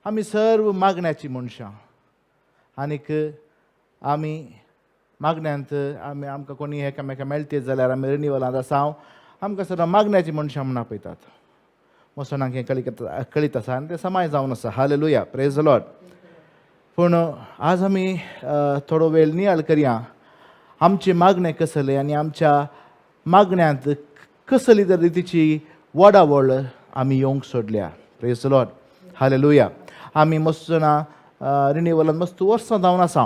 आमी सर्व मागण्याची मनशां आनीक आमी मागण्यांत आमी आमकां कोणी एकामेका मेळटे जाल्यार आमी रिनिवलांत आसा हांव आमकां सदां मागण्याची मनशां म्हूण आपयतात. मोसोनाक हें कळीत कळीत आसा आनी तें समाय जावन आसा. हालेलुया, प्रेज लॉर्ड. पूण आज आमी थोडो वेळ नियाळ करया आमचें मागणें कसलें आनी आमच्या मागण्यांत कसली तर रितीची वडावळ आमी येवंक सोडल्या. Praise lord, hallelujah. आमी मस्त जाणां रिनिवलान मस्त वर्सां जावन आसा,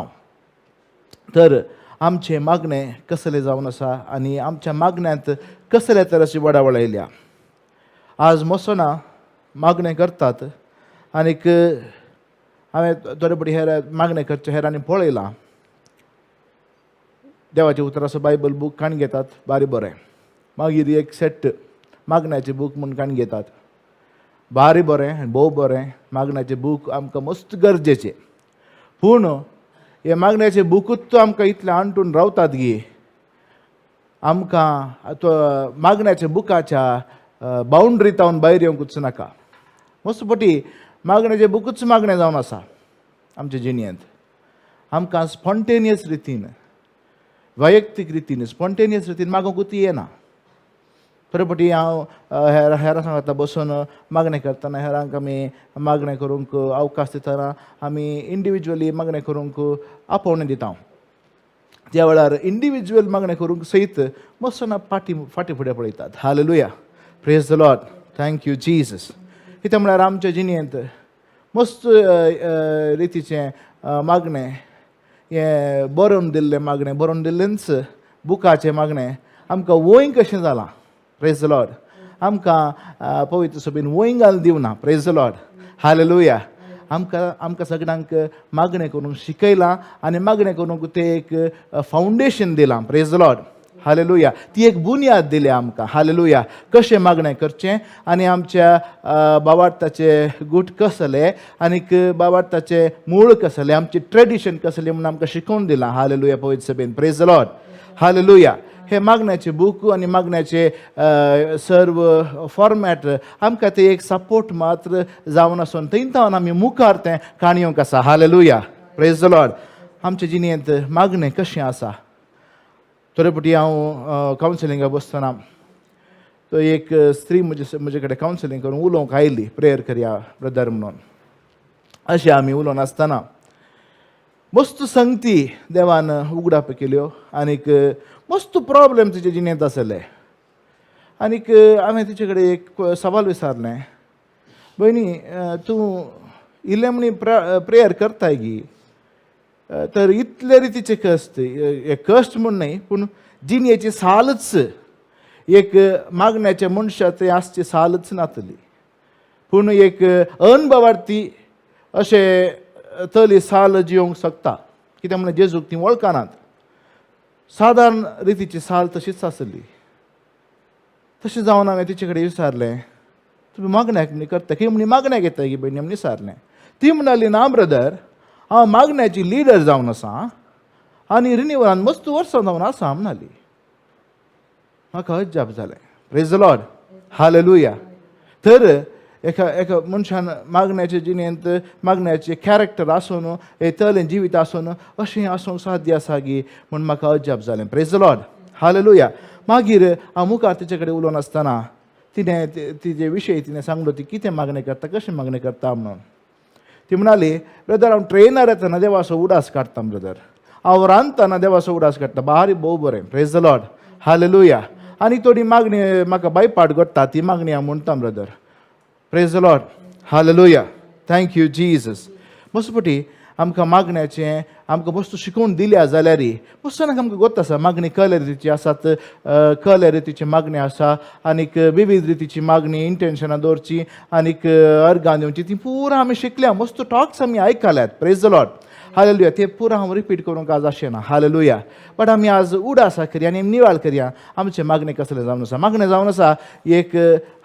तर आमचें मागणें कसलें जावन आसा आनी आमच्या मागण्यांत कसल्या तरेची वडावळ आयल्या. आज मोसोना मागणें करतात आनीक हांवें थोडे फावटी हेर मागणें करचें हेरांनी पळयलां. देवाचें उतराचो बायबल बूक काण घेतात, बारी बरें. मागीर एक सेट मागण्याचे बूक म्हूण काण घेतात, बारी बरें, भोव बरें. मागण्याचे बूक आमकां मस्त गरजेचे, पूण हे मागण्याचे बुकूच आमकां इतले अंटून रावतात गी आमकां तो मागण्याच्या बुकाच्या बाउंड्री तावन भायर येवंकूच नाका. मस्त पटी मागण्याचे बुकूच मागणें जावन आसा आमच्या जिणेंत. आमकां स्पॉन्टेनियस रितीन, वैयक्तीक रितीन, स्पॉन्टेनियस रितीन मागोवंकूच येना. थोडे फावटी हांव हेर हेरां सांगता बसून मागणें करतना, हेरांक आमी मागणें करूंक अवकाश दितना, आमी इंडिविज्युअली मागणें करूंक आपोवणें दिता. त्या वेळार इंडिविज्युअल मागणें करूंक सयत मस्त ना फाटी फाटी फुडें पळयतात. Hallelujah, praise the lord, thank you Jesus. कितें म्हळ्यार आमच्या जिणेंत मस्त रितीचें मागणें हें बरोवन दिल्लें मागणें, बरोवन दिल्लेंच बुकाचें मागणें आमकां वंय कशें जालां. प्रेज the Lord. आमकां पवित्र सभेन वंय घालून दिवना. प्रेज the Lord, hallelujah. आमकां आमकां सगळ्यांक मागणें करूंक शिकयलां आनी मागणें करूंक तें एक फावंडेशन दिलां. प्रेज the Lord, hallelujah. ती एक बुन्याद दिल्या आमकां. हालेलुया. कशें मागणें करचें आनी आमच्या बाबार्थाचे गूट कसले आनीक बाबार्थाचे मूळ कसले, आमचें ट्रेडिशन कसलें म्हूण आमकां शिकोवन दिलां. हालेलुया, पवित्र सभेन. प्रेज the Lord, hallelujah. हे मागण्याचे बूक आनी मागण्याचे सर्व फॉर्मॅट आमकां ते एक सपोर्ट मात्र जावन आसून थंय तावन आमी मुखार तें काणयोंक आसा. हालेलुया, प्रेज the Lord. आमचे जिणेंत मागणें कशें आसा? थोडे फावटी हांव कावन्सिलिंगाक बसतना तो एक स्त्री म्हजे म्हजे कडेन कावन्सिलींग करून उलोवंक आयली, प्रेयर करया ब्रदर म्हणून. अशें आमी उलोवन आसतना मस्त संगती देवान उगडाप केल्यो आनीक मस्त प्रॉब्लेम तिचे जिणेंत आसले. आनीक हांवें तिचे कडेन एक सवाल विचारलें, भयणी, तूं इल्लें म्हणी प्रेयर करताय गी, तर इतले रितीचे कश्ट, हे कश्ट म्हूण न्हय पूण जिणेची सालच एक मागण्याच्या मनशा थंय आसची सालच नातली, पूण एक अनभवार्थी अशें तली साल जियोंक शकता. कित्याक म्हणल्यार जेजूक ती वळखनात. सादारण रितीची साल तशीच आसली. तशें जावन हांवें तिचे कडेन विचारलें, तुमी मागण्याक म्हणी करता की म्हणी मागण्याक येता की भयणी म्हण विचारलें. ती म्हणाली, ना ब्रदर, हांव मागण्याची लिडर जावन आसा आनी रिनिवलान मस्त वर्सां जावन आसा म्हणाली. म्हाका अजाप जालें. प्रेज लॉर्ड, हालेलुया. तर एका एका मनशान मागण्याचे जिणेंत मागण्याचे कॅरेक्टर आसून, हे तलें जिवीत आसून अशें आसूंक साध्य आसा गी म्हूण म्हाका अजाप जालें. Praise Lord, hallelujah. मागीर हांव मुखार तिचे कडेन उलोवन आसतना तिणें तिजे विशय तिणें सांगलो, ती कितें मागणें करता, कशें मागणें करता म्हणून. ती म्हणाली, ब्रदर, हांव ट्रेनार येतना देवाचो उडास काडटा, ब्रदर, हांव रांदतना देवाचो उडास काडटा. बारी भोव बरें. प्रेज the Lord, hallelujah. आनी थोडी मागणी म्हाका बायपाट करता, ती मागणी हांव म्हणटा brother. Praise the lord, hallelujah, thank you Jesus. मस्त आमकां मागण्याचें आमकां वस्तू शिकोवन दिल्या जाल्यार मस्त आमकां गोत आसा. मागणी कले रितीची आसात, कले रितीची मागणी आसा आनीक विविध रितीची मागणी, इंटेन्शनां दवरची आनीक अर्गां दिवची, ती पुरा आमी शिकल्या. मस्त टॉक्स आमी आयकल्यात. प्रेज the Lord, hallelujah. ते पुरा हांव रिपीट करूंक आज अशें ना. हालेलुया. बट आमी आज उडासा करया आनी निवाळ करया आमचें मागणें कसलें जावन आसा. मागणें जावन आसा एक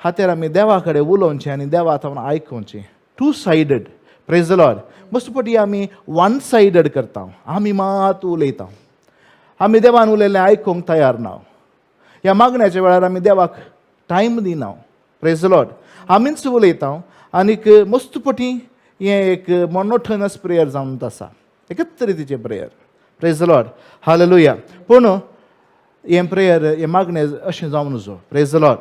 हातेर आमी देवा कडेन उलोवचें आनी देवा तावन आयकोवचें. Two sided. Praise the lord. मस्त पटी आमी वन सायडड करता. आमी मात उलयता, आमी देवान उलयल्लें आयकूंक तयार ना. ह्या मागण्याच्या वेळार आमी देवाक टायम दिना. प्रेज the Lord. आमीच उलयता आनीक मस्त पटी हें एक मोनोटनस प्रेयर जावन आसा, एकच रितीचें प्रेयर. प्रेज the Lord, hallelujah. पूण हें प्रेयर, हें मागणें अशें जावं नजो. प्रेज the Lord.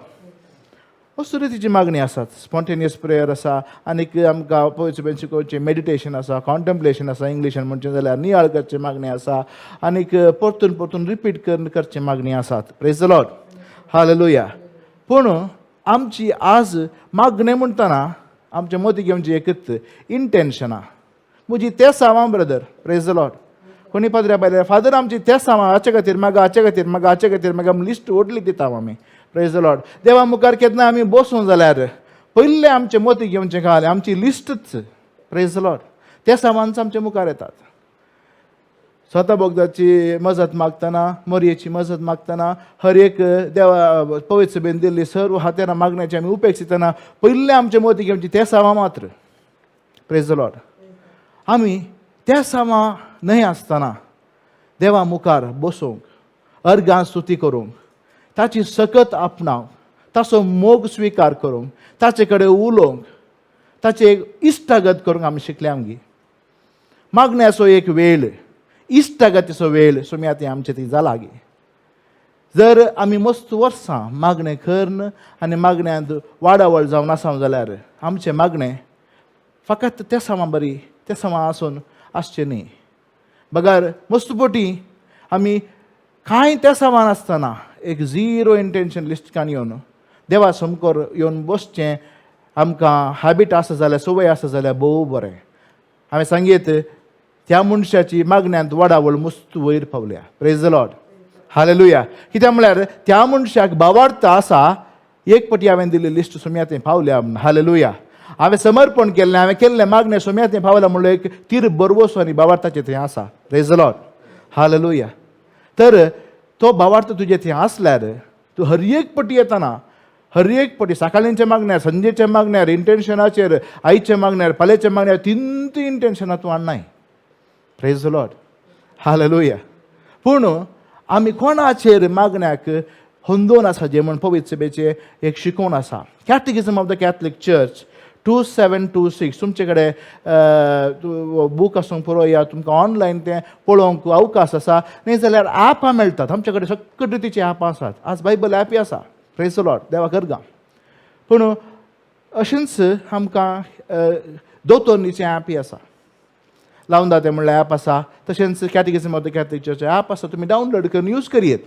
अशे रितीची मागणी आसात. स्पॉन्टेनियस प्रेयर आसा, आनीक आमकां पयस शिकोवचें मेडिटेशन आसा, कॉन्टम्पलेशन आसा, इंग्लिशान म्हणचें जाल्यार नियाळ करचें मागणी आसा, आनीक परतून परतून रिपीट करून करचें मागणी आसात. प्रेज the Lord, hallelujah. पूण आमची आज मागणें म्हणटना आमच्या मती घेवची एकच इंटेन्शनां. म्हजी तेसांव ब्रदर, प्रेज the Lord. कोणी पाद्र्या बायले, फादर, आमची तेसांव हाचे खातीर मागा, हाचे खातीर मागा, हाचे खातीर मागा, लिस्ट व्हडली दिता आमी. प्रेज the Lord. देवा मुखार केन्ना आमी बसूं जाल्यार पयलें आमचे मती घेवचें घाल आमची लिस्टच. प्रेज the Lord. ते सामान्स आमच्या मुखार येतात. स्वता बोगदाची मजत मागतना, मोरयेची मजत मागतना, हर एक देवा पवित्र सभेन दिल्ली सर्व हात्याना मागण्याची आमी उपेक्षितना पयलें आमचे मती घेवची ते सामा मात्र. प्रेज the Lord. आमी त्या सामा न्हय आसतना देवा मुखार बसूंक, अर्गां स्तुती करूंक, ताची सकत आपणावंक, ताचो मोग स्विकार करूंक, ताचे कडेन उलोवंक, ताचे एक इश्टागत करूंक आमी शिकले आमगी. मागण्याचो एक वेळ, इश्टागतीचो वेळ सुमी आतां आमचे ती जाला गे. जर आमी मस्त वर्सां मागणें करून आनी मागण्यांत वाडावळ जावन आसा जाल्यार आमचें मागणें फकत त्या समा बरी त्या समा आसून आसचें न्ही. बगर मस्त पोटी आमी कांय त्या समान आसतना एक झिरो इंटेन्शन लिस्ट कान येवन देवा समकोर येवन बसचें आमकां हॅबिट आसा जाल्यार, संवय आसा जाल्यार भोव बरें. हांवें सांगीत, त्या मनशाची मागण्यांत वाडावळ मस्त वयर पावल्या. प्रेज the Lord, hallelujah. कित्याक म्हळ्यार त्या मनशाक भावार्थ आसा, एक पटी हांवें दिल्ली लिस्ट सुमया थंय पावल्या. हालेलुया. हांवें समर्पण केल्लें, हांवें केल्लें मागणें सुमया थंय पावल्या म्हणलो एक तीर बरवसो आनी भावार्थाचें थंय आसा. प्रेज the Lord, hallelujah. तर तो भावार्थ तुजे थंय आसल्यार तूं हर एक पटी येतना, हर एक पटी सकाळींच्या मागण्यार, संजेच्या मागण्यार, इंटेन्शनाचेर, आयच्या मागण्यार, फाल्यांच्या मागण्यार, तीन तीन इंटेन्शनां तूं हाडनाय. प्रेज the Lord, hallelujah. पूण आमी कोणाचेर मागण्याक होंदोवन आसा जें म्हण पवित्र सभेचें एक शिकोवन आसा. Catechism of the Catholic Church 2726. तुमचे कडेन बूक आसूंक पुरो या तुमकां ऑनलायन तें पळोवंक अवकाश आसा, न्ही जाल्यार ॲपां मेळटात. आमचे कडेन सगळे रितीचीं ॲपां आसात. आज बायबल ॲपय आसा. प्रेज the Lord, देवा करगा. पूण अशेंच आमकां दोतोरनीचें ॲपय आसा, लावन दाते म्हणल्यार ॲप आसा. तशेंच Catechism of the Catholic Church app आसा, तुमी डावनलोड करून यूज करयेत.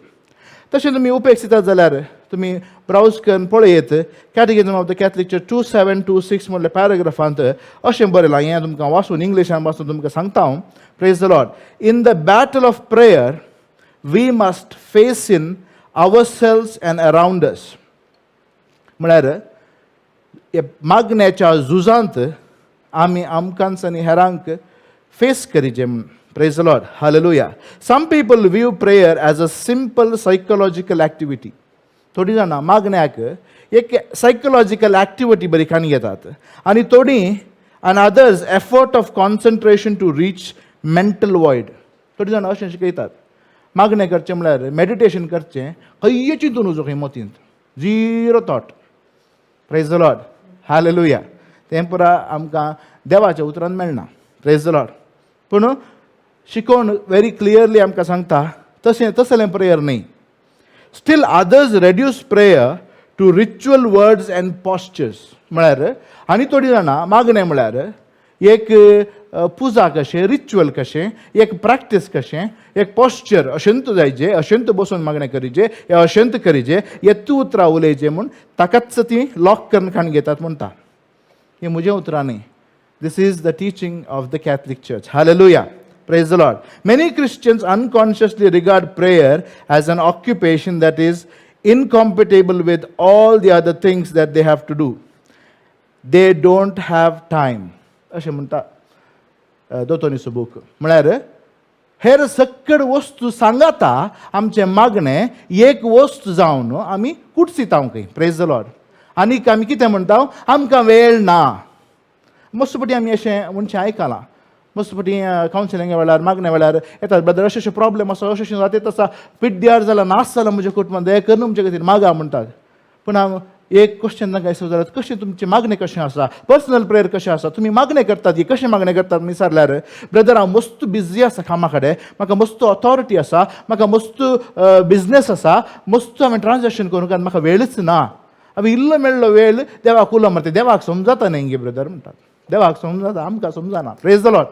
तशें तुमी उपेक्षितात जाल्यार तुमी ब्रावज करून पळयत, Catechism of the Catholic Church 2726 म्हणल्या पॅराग्राफांत अशें बरयलां. हें तुमकां वाचून, इंग्लिशान वाचून तुमकां सांगता हांव. Praise the Lord. In the battle of prayer we must face in ourselves and around us. म्हळ्यार हे मागण्याच्या झुजांत आमी आमकांच आनी हेरांक फेस करीचे म्हूण. Praise the Lord, hallelujah. Some people view prayer as a simple psychological activity. थोडीं जाणां मागण्याक एक सायकोलॉजिकल एक्टिविटी बरी काणी घेतात आनी थोडीं आनी others effort of concentration to reach mental void. थोडीं जाणां अशें शिकयतात, मागणें करचें म्हळ्यार मेडिटेशन करचें, खंय चिंतून वचूं खंय मतींत, zero thought. Praise the Lord, hallelujah. तें पुरा आमकां देवाच्या उतरान मेळना. प्रेज the Lord. पूण शिकोवण व्हेरी क्लियरली आमकां सांगता, तशें तसलें प्रेयर न्ही. Still others reduce prayer to ritual words and postures. म्हळ्यार आनी थोडीं जाणां मागणें म्हळ्यार एक पुजा कशें, रिच्युअल कशें, एक प्रॅक्टीस कशें, एक पॉश्चर, अशेंत जायचे, अशेंत बसून मागणें करीचे या अशेंत करीचे, येत उतरां उलयचें म्हूण ताकाच ती लॉक करून खाण घेतात म्हणटा. हें म्हजें उतरां न्ही. This is the teaching of the Catholic Church. Hallelujah. Praise the Lord. Many Christians unconsciously regard prayer as an occupation that is incompatible with all the other things that they have to do. They don't have time. अशें म्हणटा दोतोनीचो book. म्हळ्यार हेर सकड वस्तू सांगाता आमचें मागणें एक वस्त जावन आमी कुटसिता खंय. प्रेज the Lord. आनीक आमी कितें म्हणटा? आमकां वेळ ना. मस्त पटी आमी अशें म्हणचें आयकलां. मस्त पटी कावन्सिलिंगा वेळार, मागण्या वेळार येतात, ब्रदर, अशें अशें प्रॉब्लेम आसा, अशें अशें जाता आसा, पिड्ड्यार जाला, नाश जाला म्हज्या कुटुंबान, दया करून म्हजे खातीर मागा म्हणटात. पूण हांव एक क्वेश्चन तांकां दिसता जाल्यार कशें तुमचें मागणें कशें आसा, पर्सनल प्रेयर कशें आसा, तुमी मागणें करतात की कशें मागणें करतात विचारल्यार, ब्रदर हांव मस्त बिजी आसा कामा कडेन, म्हाका मस्त ऑथॉरिटी आसा, म्हाका मस्त बिजनेस आसा, मस्त हांवें ट्रान्जॅक्शन करूंक आनी म्हाका वेळच ना. हांवें इल्लो मेळ्ळो वेळ देवाक उलो मारता. देवाक समजता न्ही गे ब्रदर म्हणटात. देवाक समजता, आमकां समजना. प्रेज the Lord,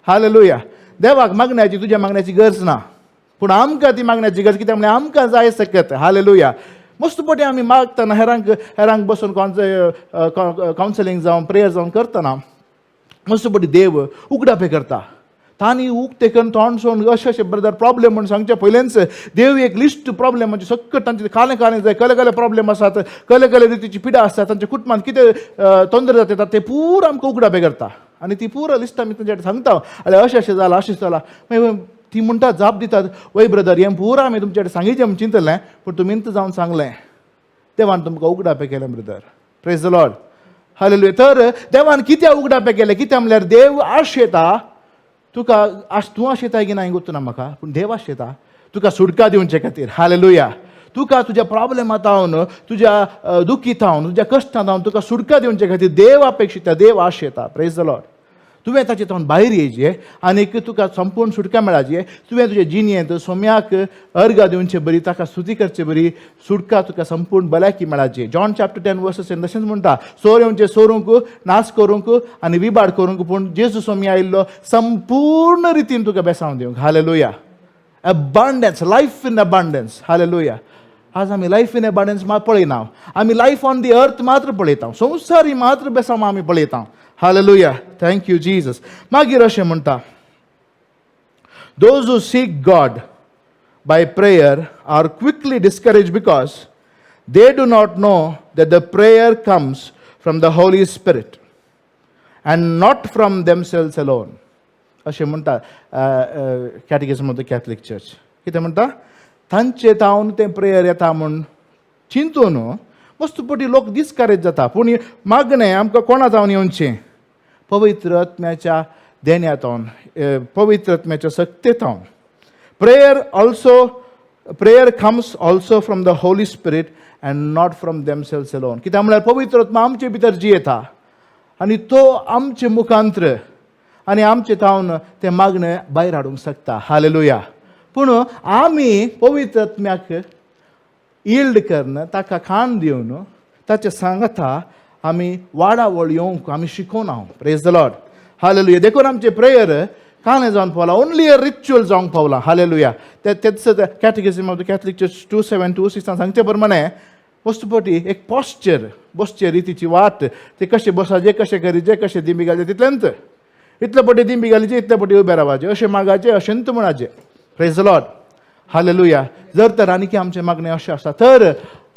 hallelujah. देवाक मागण्याची, तुज्या मागण्याची गरज ना, पूण आमकां ती मागण्याची गरज. कित्याक म्हळ्यार आमकां जाय सकत. हालेलुया. मस्त पटी आमी मागतना हेरांक हेरांक बसून कावन्सिलींग जावं प्रेयर जावं करतना मस्त पटी देव उगडापे करता. तांणी उक्ते करून तोंड सोडून अशें अशें ब्रदर प्रॉब्लेम म्हूण सांगचे पयलेंच देव एक लिस्ट प्रॉब्लेम म्हणजे सक्कट तांचे काले काले जाय, कले कले प्रॉब्लेम आसात, कले कले रितीची पिडा आसता, तांच्या कुटुंबात कितें तोंदरे जाता ते पुरा आमकां उगडापे करता आनी ती पुरा लिस्ट आमी तांच्या सांगता. अरे, अशें अशें जालां, अशें जालां. मागीर ती म्हणटा, जाप दितात, वय ब्रदर, हें पुरा आमी तुमचे कडेन सांगिचें म्हूण चिंतलें, पूण तुमी जावन सांगलें, देवान तुमकां उगडापे केलें ब्रदर. प्रेज the Lord, hallelujah. तर देवान कित्याक उगडापे केलें? कित्याक म्हणल्यार देव आशेता तुका आश तूं आशेता की ना हें गोत्तू ना म्हाका, पूण देव आशेता तुका सुटका दिवचे खातीर. हालेलुया. तुका तुज्या प्रॉब्लेमा जावन, तुज्या दुखी जावन, तुज्या कश्टां जावन तुका सुटका दिवचे खातीर देव अपेक्षिता, देव आशेता. प्रेज the Lord. तुवें ताचे जावन भायर येयचे आनीक तुका संपूर्ण सुटका मेळाचे. तुवें तुजे जिणेंत सोम्याक अर्गा दिवचे बरी, ताका स्तुती करचे बरी, सुटका तुका संपूर्ण भलायकी मेळाची. जॉन चॅप्टर 10 वर्स तशेंच म्हणटा, सोर येवचे सोरूंक, नाश करूंक आनी विबाड करूंक, पूण जेजू स्वामी आयिल्लो संपूर्ण रितीन तुका बेसांव दिवंक. Hallelujah. Abundance, life in abundance. Hallelujah. आज आमी लायफ इन अबंडन्स मात पळयना. आमी लायफ ऑन the earth मात्र पळयता, संवसारी मात्र बेसांव आमी पळयता. Hallelujah. Thank you Jesus. मागीर अशें म्हणटा, those who seek God by prayer are quickly discouraged because they do not know that the prayer comes from the Holy Spirit and not from themselves alone. अशें म्हणटा Catechism of the Catholic Church. कितें म्हणटा? तांचे तावन तें prayer येता म्हूण चिंतून मस्त पटी लोक डिस्करेज जाता. पूण मागणें आमकां कोणा जावन येवचें? पवित्र आत्म्याच्या देण्यातावन, पवित्र आत्म्याच्या सक्तेतावन. Prayer comes also from the Holy Spirit and not from themselves alone. कित्याक म्हळ्यार पवित्र आत्मा आमचे भितर जियेता आनी तो आमचे मुखांत्र आनी आमचे तावन तें मागणें भायर हाडूंक शकता. हालेलुया. पूण आमी पवित्र आत्म्याक यील्ड करून, ताका कान दिवन, ताचे सांगता आमी वाडावळ येवंक आमी शिकोना. प्रेज the Lord, hallelujah. देखून आमचें प्रेयर कांय जावन पावला, ओनली अ रिच्युअल जावंक पावला. हालेलुया. ते तेच Catechism of the Catholic Church 2726 सांगचे प्रमाणे वस्तुपटी एक पॉश्चर, बसचे रितीची वाट, ते कशें बसाचे, कशें करीचे, कशें दिंबी घालचे, तितलेंच. इतले पटी दिंबी घालीचे, इतले पटी उबे रावाचे, अशें मागाचे, अशेंच म्हणाचे. प्रेज the Lord, hallelujah. जर तर आनीकी आमचें मागणें अशें आसा तर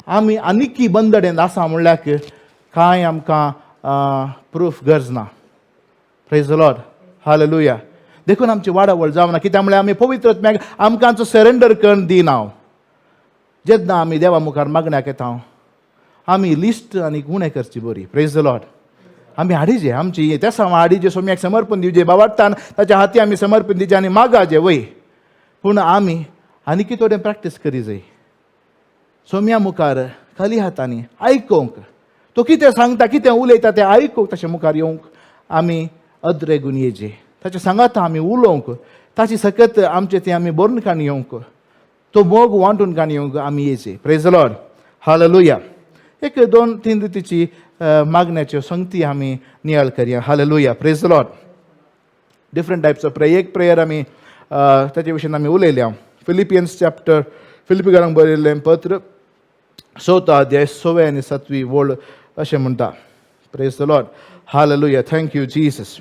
आमी आनिकी बंदडेन आसा म्हणल्यार कांय आमकां प्रूफ गरज ना. प्रेज the Lord, hallelujah. देखून आमची वाडावळ जावना. कित्याक म्हळ्यार आमी पवित्र आत्म्याक आमकां सरेंडर करून दिना. जेन्ना आमी देवा मुखार मागण्याक येता, आमी लिस्ट आनी गुणे करची बरी. प्रेज the Lord. आमी हाडीजे आमची तेसांव हाडीजे, सोम्याक समर्पण दिवचे, बाबाडटान ताच्या हाती आमी समर्पण दिवचे आनी मागाचे वय. पूण आमी आनीकी थोडें प्रॅक्टीस करी जाय. सोम्या मुखार खाली हातांनी आयकोंक, तो कितें सांगता, कितें उलयता तें आयकूंक ताच्या मुखार येवंक आमी अद्रेगून येजे. ताच्या सांगाता आमी उलोवंक, ताची सकत आमचे तें आमी बरोवन काडून येवंक, तो मोग वांटून काडून येवंक आमी येचे. प्रेज लॉर्ड, हालेलुया. एक दोन तीन रितीची मागण्याच्यो संगती आमी नियाळ करया. Hallelujah. Praise Lord. Different types of prayer. एक प्रेयर आमी ताचे विशीं आमी उलयल्या. फिलिपियन्स चॅप्टर, फिलिपिकारांक बरयल्लें पत्र, चवथो अध्याय, सवे आनी सातवी वळ अशें म्हणटा. Praise the Lord, hallelujah. Thank you Jesus,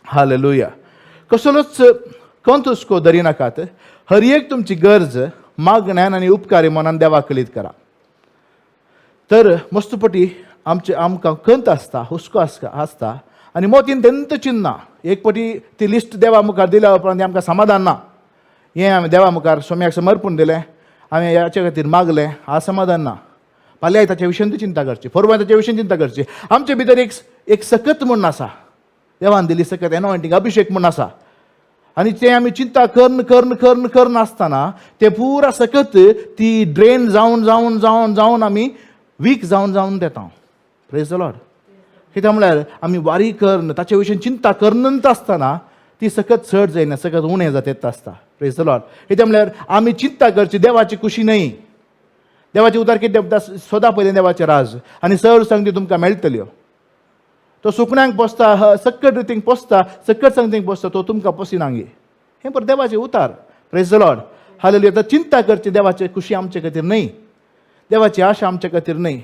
hallelujah. कसलोच कंत हुस्को धरिनाकात. हर एक तुमची गरज मागण्यान आनी उपकारी मनान देवाक कळीत करा. तर मस्तपटी आमचे आमकां कंत आसता, हुस्को आसता आसता आनी मोतीन तेंत चिन्ना. एक पटी ती लिस्ट देवा मुखार दिल्या उपरांत आमकां समाधान ना. हें आमी देवा मुखार सोम्याक समर्पण दिलें, आमी ह्याचे खातीर मागलें, हा समाधान ना. फाल्यां ताच्या विशीं चिंता करची, फोरवां ताच्या विशीं चिंता करची. आमचे भितर एक एक सकत म्हूण आसा, देवान दिली सकत, एनॉयंटींग, अभिशेक म्हूण आसा आनी तें आमी चिंता करून करून करून करून आसतना ते पुरा सकत ती ड्रेन जावन जावन जावन जावन आमी वीक जावन जावन येता. प्रेज the Lord. कित्याक म्हळ्यार आमी वारी करून ताचे विशीं चिंता करनच आसतना ती सकत चड जायना, सकत उणें जाता येत आसता. प्रेज the Lord. कित्याक म्हळ्यार आमी चिंता करची देवाची खुशी न्हय. देवाची उतार कितें म्हणटा? सदां पयलीं देवाचें राज आनी सर संगती तुमकां मेळटल्यो. तो सुकण्यांक पोसता, सक्कट रितींक पोसता, सक्कट संगतींक पोसता, तो तुमकां पोसिना गे? हें पळय देवाचें उतार. प्रेज the Lord. हालेलुया. तर चिंता करची देवाचे खुशी आमचे खातीर न्हय, देवाची आशा आमचे खातीर न्हय.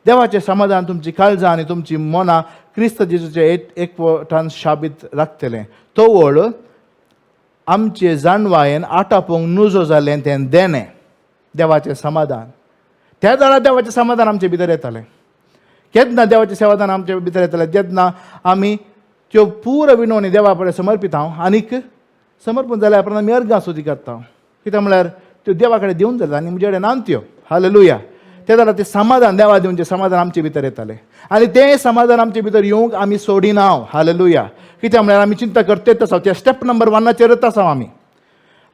देवाचें समाधान तुमची काळजां आनी तुमची मनां क्रिस्त जेजूचे एक एकवटान शाबीत राखतलें. तवळ आमचे जाणवायेन आटापूंक नुजो जालें तें देणें देवाचें समाधान. त्या जाल्यार देवाचें समाधान आमचे भितर येतालें. केन्ना देवाचें समाधान आमचे भितर येतालें? जेन्ना आमी त्यो पुरो विनवणी देवा कडेन समर्पीत हांव आनीक समर्पण जाल्या उपरांत आमी अर्गां स्तुती करता. कित्याक म्हळ्यार त्यो देवा कडेन दिवन जाता आनी म्हजे कडेन नान त्यो. हालेलुया. ते जाल्यार तें समाधान, देवा दिवचें समाधान आमचे भितर येतालें आनी तें समाधान आमचे भितर येवंक आमी सोडिना. हालेलुया. कित्याक म्हळ्यार आमी चिंता करतेच आसा, त्या स्टेप नंबर वनाचेरच आसा आमी.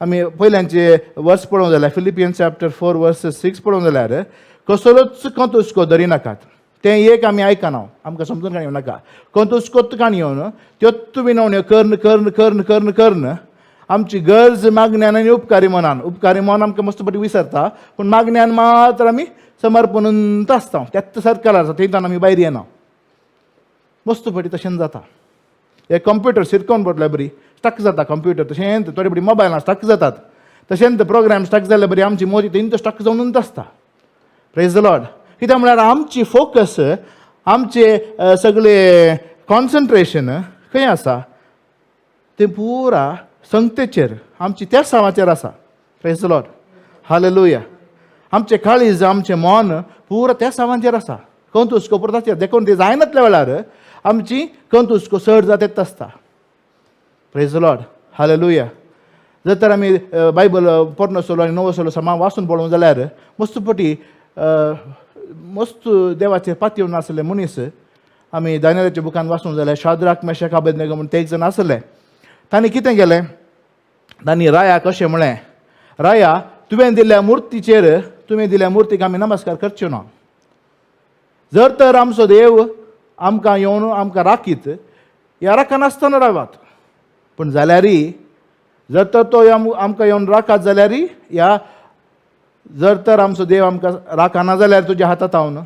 आमी पयल्यांचे वर्स पळोवंक जाल्यार, फिलिपियन चॅप्टर 4 वर्स 6 पळोवंक जाल्यार, कसलोच कंतुस्को धरी नाकात. तें एक आमी आयकना, आमकां समजून काणी नाका. कंतुस्कोत काणी येवन त्योच विनवण्यो कर्ण कर्ण कर्ण कर्ण कर्ण आमची गरज मागण्यान आनी उपकारी मनान. उपकारी मन आमकां मस्त पटी विसरता, पूण मागण्यान मात्र आमी समर्पणूत आसता. त्याच सर्कल आसा, थंयच्यान आमी भायर येना. मस्त पटी तशेंच जाता. हे कंप्युटर सिरकोवन पडल्या बरी स्टक जाता कंप्युटर, तशेंच थोडे पटी मोबायलां स्टक जातात, तशेंच प्रोग्राम स्टक जाल्ले बरी आमची मोदी थंय स्टक जावनूच आसता. प्रेज the Lord. कित्याक म्हळ्यार आमची फोकस, आमचे सगळे कॉन्सन्ट्रेशन खंय आसा? तें पुरा संगतेचेर, आमची त्याच सावाचेर आसा. प्रेज the Lord. Hallelujah. आमचें काळीज, आमचें मन पुरा त्या सावांचेर आसा. कंतुस्को पुरो ताचेर. देखून ते जायनातल्या वेळार आमची कंतुस्को चड जात येत आसता. प्रेज the Lord. Hallelujah. जर तर आमी बायबल पोरणो सोलो आनी नवो सोलो समा वाचून पळोवंक जाल्यार, मस्त पटी मस्त देवाचेर पातयेवन आसले मनीस. आमी दानियलाच्या बुकान वाचूंक जाल्यार शाद्राक, मेशाक, आबेदनेगो म्हूण ते एक जाण आसले. तांणी कितें केलें? तांणी रायाक अशें म्हळें, "राया, तुवें दिल्ल्या मुर्तीचेर, तुवें दिल्ल्या मुर्तीक आमी नमस्कार करच्यो ना. जर तर आमचो देव आमकां येवन आमकां राखीत, ह्या राखनासतना रावात. पूण जाल्यारय जर तर तो आमकां येवन राखात जाल्यारय, ह्या जर तर आमचो देव आमकां राखना जाल्यार तुज्या हातात हांव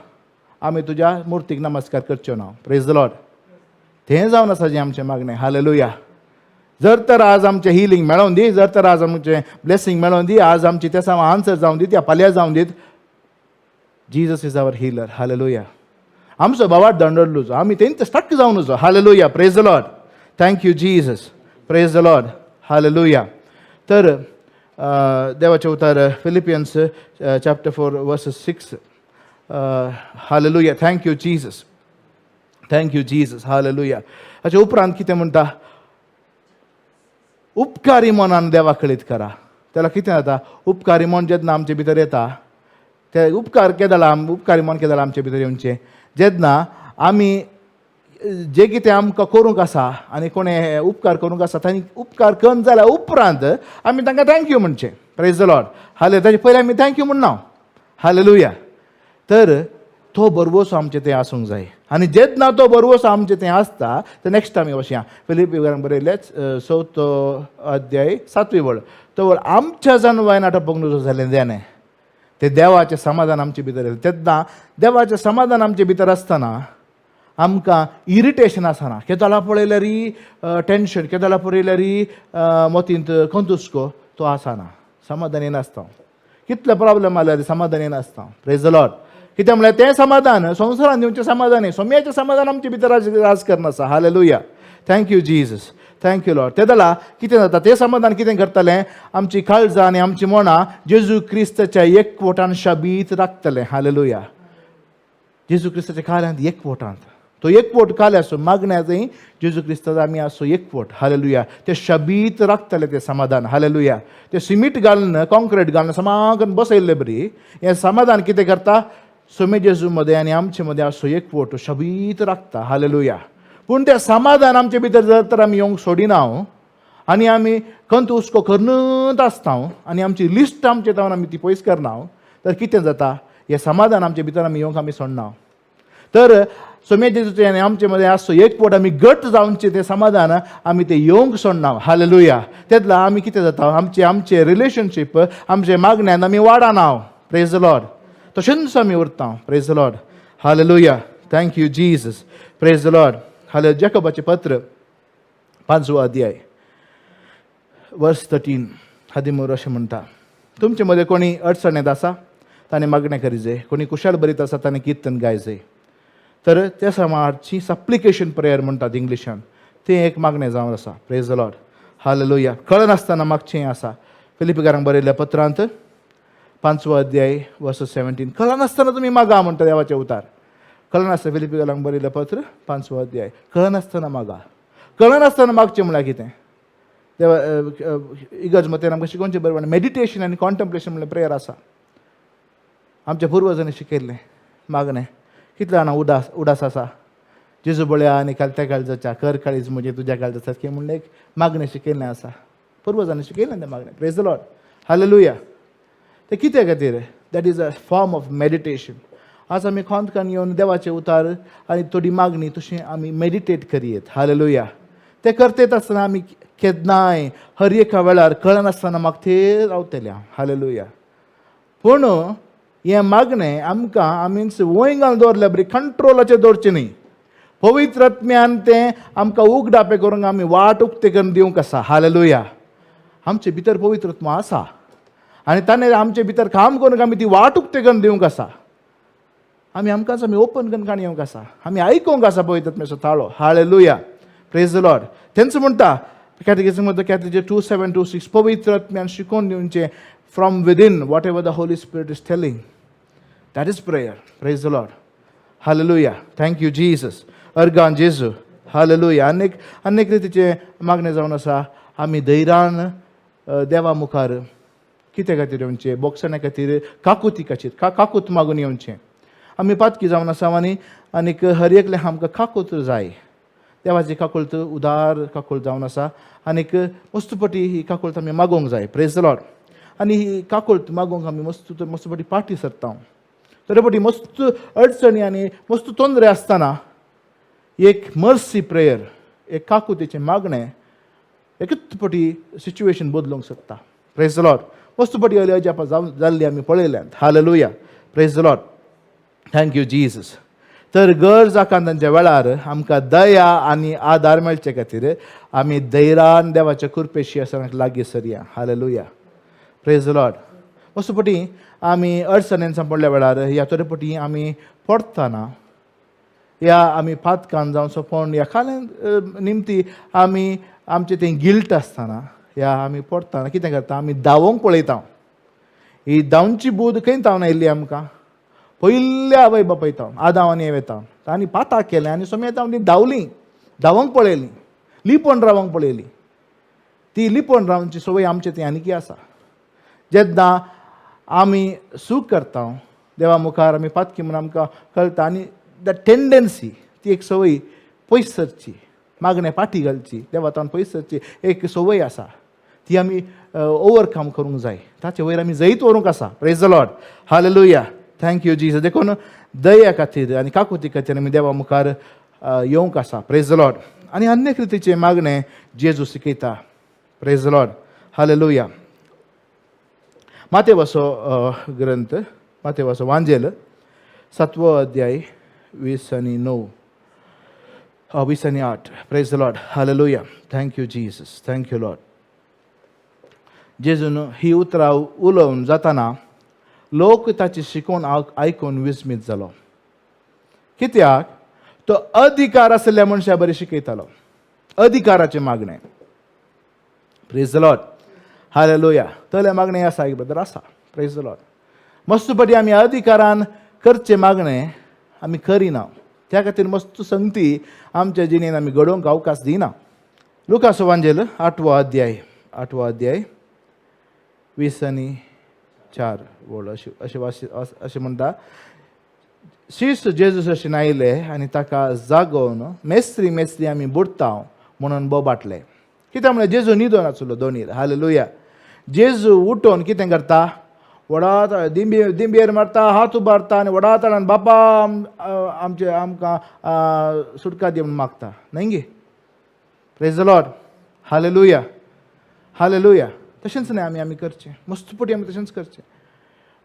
आमी तुज्या मुर्तीक नमस्कार करच्यो ना." प्रेज the Lord. तें जावन आसा जें आमचें मागणें. हालेलुया. जर तर आज आमचें हिलींग मेळोवन दी, जर तर आज आमचें ब्लेसींग मेळोवन दी, आज आमची त्या सामा आन्सर जावन दी, त्या पालया जावन दीत. Jesus is our healer. Hallelujah. आमचो बाबा दंडलो, आमी तेंच स्टक जावन वचो. Hallelujah. Praise the Lord. Thank you Jesus. Praise the Lord. Hallelujah. तर देवाचें उतर Philippians chapter 4 verse 6. Hallelujah. Thank you Jesus. Thank you Jesus. Hallelujah. हाचे उपरांत कितें म्हणटा? उपकारी मनान देवा कळीत करा. त्याला कितें जाता? उपकारी मन जेन्ना आमचे भितर येता, ते उपकार केदळा, उपकारी मन केदळा आमचे भितर येवचें? जेन्ना आमी जे कितें आमकां करूंक आसा आनी कोणें उपकार करूंक आसा, तांणी उपकार करून जाल्या उपरांत आमी तांकां thank you म्हणचें. प्रेज the Lord. हाले ताचे पयलीं आमी thank you म्हणना. हालेलुया. तर तो भरवंसो आमचे थंय आसूंक जाय आनी जेन्ना तो भरवंसो आमचे थंय आसता, ते नेक्स्ट आमी वचया. फिलिपी बरयलेच चवथो अध्याय, सातवी वळ. तो आमच्या जाणवायन आटोवंक नुजो जालें देणें ते देवाचें समाधान आमचे भितर येता. तेन्ना देवाचें समाधान आमचे भितर आसतना आमकां इरिटेशन आसना. केदोळा पळयल्यार टेंशन, केदोळा पळयल्यार मतींत कंतुस्को, तो आसना. समाधानी नासता. कितले प्रॉब्लेम आल्यार समाधानी नासता. प्रेज the Lord. कित्याक म्हळ्यार तें समाधान संवसारान दिवचें समाधान न्ही, सोम्याचें समाधान आमचे भितर राज करना आसा. Hallelujah. Thank you Jesus. Thank you Lord. तें जाल्यार कितें जाता? तें समाधान कितें करतलें? आमची काळजां आनी आमची मनां जेजू क्रिस्ताच्या एकवटान शाबीत राखतलें. हालेलुया. जेजू क्रिस्ताच्या कार्यांत एकवटांत, तो एकवट काल आसो मागण्या थंय जेजू क्रिस्ताचो आमी आसो एकवट. हालेलुया. ते शबीत राखतले ते समाधान. हालेलुया. ते सिमीट घालून, कॉन्क्रीट घालून समागन बसयल्ले बरी हें समाधान कितें करता? सोमे जेजू मदें आनी आमचे मदें आसो एकवट शबीत राखता. हालेलुया. पूण तें समाधान आमचे भितर जर तर आमी येवंक सोडिना आनी आमी कंत हुस्को करनत आसता आनी आमची लिस्ट आमचे तावन आमी ती पयस करना, तर कितें जाता? हें समाधान आमचे भितर आमी येवंक आमी सोडना. तर सोम्या जेजूचें आनी आमचे मदें आसचो एकवट आमी घट जावचें तें समाधान आमी तें येवंक सोडना. हालेलुया. तेदला आमी कितें जाता, आमचें आमचें रिलेशनशीप आमचे मागण्यान आमी वाडना. प्रेज the Lord. तशेंच आमी उरता. Praise the Lord. Hallelujah. Thank you Jesus. Praise the Lord. हाले जेकबाचें पत्र 5वो अध्याय वर्स 13 हादिमूर अशें म्हणटा, तुमचे मदें कोणी अडचणेंत आसा ताणें मागणें करीजे, कोणी कुशाल बरीत आसा ताणें किर्तन गायजे. तर त्या समाजची सप्लिकेशन प्रेयर म्हणटात इंग्लिशान, तें एक मागणें जावन आसा. Praise the Lord. Hallelujah. कळनासतना मागचें आसा. फिलिपीकारांक बरयल्ल्या पत्रांत 5वो अध्याय वर्स 17, कळनासतना तुमी मागा म्हणटा देवाचें उतार. कळनासतना, फिलिपीकारांक बरयल्लें पत्र 5वो अध्याय, कळनासतना मागा. कळनासतना मागचें म्हणल्यार कितें? देवा इगर्ज मतेन आमकां शिकोवचें बरें, मेडिटेशन आनी कॉन्टम्प्लेशन म्हणल्यार प्रेयर आसा. आमच्या पुर्वजांनी शिकयल्लें मागणें. कितले जाणां उदास उदास आसा? जेजू बळया आनी कालत्या काळजाच्या कर काळीज म्हजें तुज्या काळजा सारकें म्हणलें एक मागणें शिकयल्लें आसा. पुर्वजांनी शिकयल्लें तें मागणें. Praise the Lord. Hallelujah. तें कित्या खातीर? That is a form of meditation. आज आमी खोंतकान येवन देवाचें उतार आनी थोडी मागणी तशें आमी मेडिटेट करयेत. हालेलुया. तें करतेत आसतना आमी केन्नाय हर एका वेळार कळनासतना मागते रावतले. हालेलुया. पूण हें मागणें आमकां आमीच वंय घालून दवरल्या बरी कंट्रोलाचेर दवरचें न्ही. पवित्र आत्म्यान तें आमकां उगडापें करूंक आमी वाट उक्ते करून दिवंक आसा. हालेलुया. आमचे भितर पवित्र आत्मा आसा आनी ताणें आमचे भितर काम करूंक आमी ती वाट उक्ते करून दिवंक आसा. आमी आमकांच आमी ओपन करून काणी येवंक आसा. आमी आयकोंक आसा पवित्र आत्म्याचो ताळो. हालेलुया. Praise the Lord. तेंच म्हणटा कॅटेकिझम ऑफ the Catholic 2726, पवित्र आत्म्यान शिकोवन दिवचें from within, whatever the Holy Spirit is telling, that is prayer. Praise the Lord. Hallelujah. Thank you Jesus. Organ जेजू. हालेलुया. अनेक अनेक रितीचें मागणें जावन आसा. आमी धैर्यान देवा मुखार कित्या खातीर येवचें? बोगसण्या खातीर, काकुती खातीर, काकूत मागून येवचें. आमी पातकी जावन आसा आनी आनीक हर एकले आमकां काकूत जाय. देवाची काकूळत उदार काकूळत जावन आसा आनीक मस्त पटी ही काकूळत आमी मागोवंक जाय. Praise the Lord. आनी ही काकूळत मागोवंक आमी मस्त मस्त पटी पाटी सरता. तरी पटी मस्त अडचणी आनी मस्त तोंदरे आसतना एक मर्सी प्रेयर, एक काकुतीचें मागणें एकच पटी सिच्युएशन बदलूंक शकता. Praise the Lord. मस्त पटी हयली अजापां जावन जाल्ली आमी पळयल्यात. Hallelujah. Praise the Lord. Thank you Jesus. तर गरज आकांतांच्या वेळार आमकां दया आनी आदार मेळचे खातीर आमी धैर्यान देवाच्या कृपेशी आसतना लागीं सरया. हालेलुया. Praise the Lord. मस्त पटी आमी अडचणेन सांपडल्या वेळार ह्या तरे पटी आमी पडटना या आमी पातकान जावं सपोन या खाल्यान निमती आमी आमचें तें गिल्ट आसतना या आमी पडटना कितें करता? आमी धांवोंक पळयता. ही धांवची बूद खंय धांवन आयिल्ली आमकां? पयल्या आवय बापाय तावन, आदांव आनी एवे तावन. आनी पाताक केलें आनी सोम्या तावन ती धांवली, धांवंक पळयली, लिपोन रावंक पळयली. ती लिपोन रावची संवय आमचे ती आनीकी आसा. जेन्ना आमी चूक करता, देवा मुखार आमी पातकी म्हूण आमकां कळटा आनी the tendency, ती एक संवय पयस सरची, मागणें पाटी घालची, देवा तावन पयस सरची एक संवय आसा. ती आमी ओवरकम करूंक जाय. ताचे वयर आमी जैत व्हरूंक आसा. Praise the Lord. Hallelujah. Thank you Jesus. देखून दया खातीर आनी काकुती खातीर आमी देवा मुखार येवंक आसा. Praise the Lord. आनी अन्य रितीचें मागणें जेजू शिकयता. Praise the Lord. Hallelujah. मातेवाचो ग्रंथ, मातेवाचो वांजेल, 7वो अध्याय 20 आनी 9, 20 आनी 8. Praise the Lord. Hallelujah. Thank you Jesus. Thank you Lord. जेजून ही उतरां उलोवन जाताना लोक ताची शिकोवन आयकून विस्मीत जालो, कित्याक तो अधिकार आशिल्ल्या मनशा बरी शिकयतालो. अधिकाराचें मागणें. Praise the Lord. Hallelujah. तले मागणें आसा एक ब्रदर आसा. Praise the Lord. मस्त पटी आमी अधिकारान करचें मागणें आमी करिना. त्या खातीर मस्त संगती आमच्या जिणेन आमी घडोवंक अवकाश दिना. लुकास वांजेल 8वो अध्याय, 8वो अध्याय 20 आनी 4 वळ अशें अशें अशें म्हणटा, शीस जेजूस अशें आयले आनी ताका जागोवन, "मेस्त्री, मेस्त्री, आमी बुडता," म्हणून बोबाटले. कित्याक म्हळ्यार जेजू न्हिदोन आसलो दोनीर. हालेलुया. जेजू उठोवन कितें करता? व्हडा दिंबी दिंबेर मारता, हात उबारता आनी व्हडा ताळान बापा आमचे आमकां सुटका दी म्हूण मागता, न्हय गे? Praise the Lord, hallelujah, hallelujah. तशेंच न्हय आमी करचें? मस्त पटी आमी तशेंच करचें.